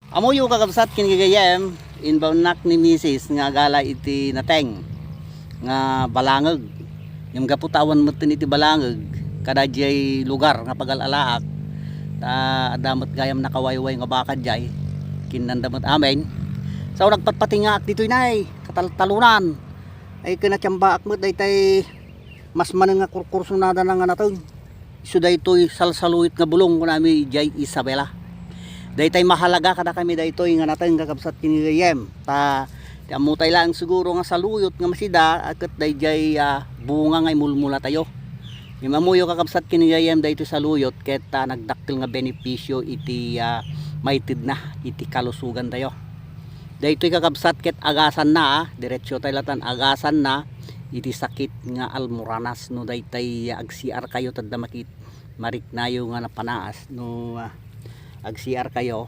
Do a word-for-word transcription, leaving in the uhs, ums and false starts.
Ammoyo, kakabsat ken gagayyem, inbaonnak ni misis nga agala iti nateng nga balangeg. Ngem gapu ta awan metten iti balangeg kada diay lugar nga pagal-alaak, ta adda met gayam nakawayway nga baka diay, kinnanda met amin. Sao nagpatpatingaak ditoy nay, kataltalonan. Ay, kinatiambaak met daytay mas manen nga kurkursonada na nga nateng. Isu daytoy salsaluyot nga bulong, kunami, idiay Isabela. Daytay mahalaga kadakami daytoy nga nateng, kakabsat ken gagayyem. Ta, ti ammotay laeng siguro nga saluyot nga masida, a ket daydiay, ah, bunga nga imulmulatayo. Ngem ammoyo, kakabsat ken gagayyem, daytoy saluyot ket, ah, nagdakkel nga benepisio iti, ah, maitedna iti kalusogantayo. Daytoy, kakabsat, ket agasanna, ah, diretso tayo latan, agasanna iti sakit nga almoranas. No daytay, ah, ag-C R kayo, tadda makit-, mariknayo nga napanaas. No, ah, ag-C R kayo,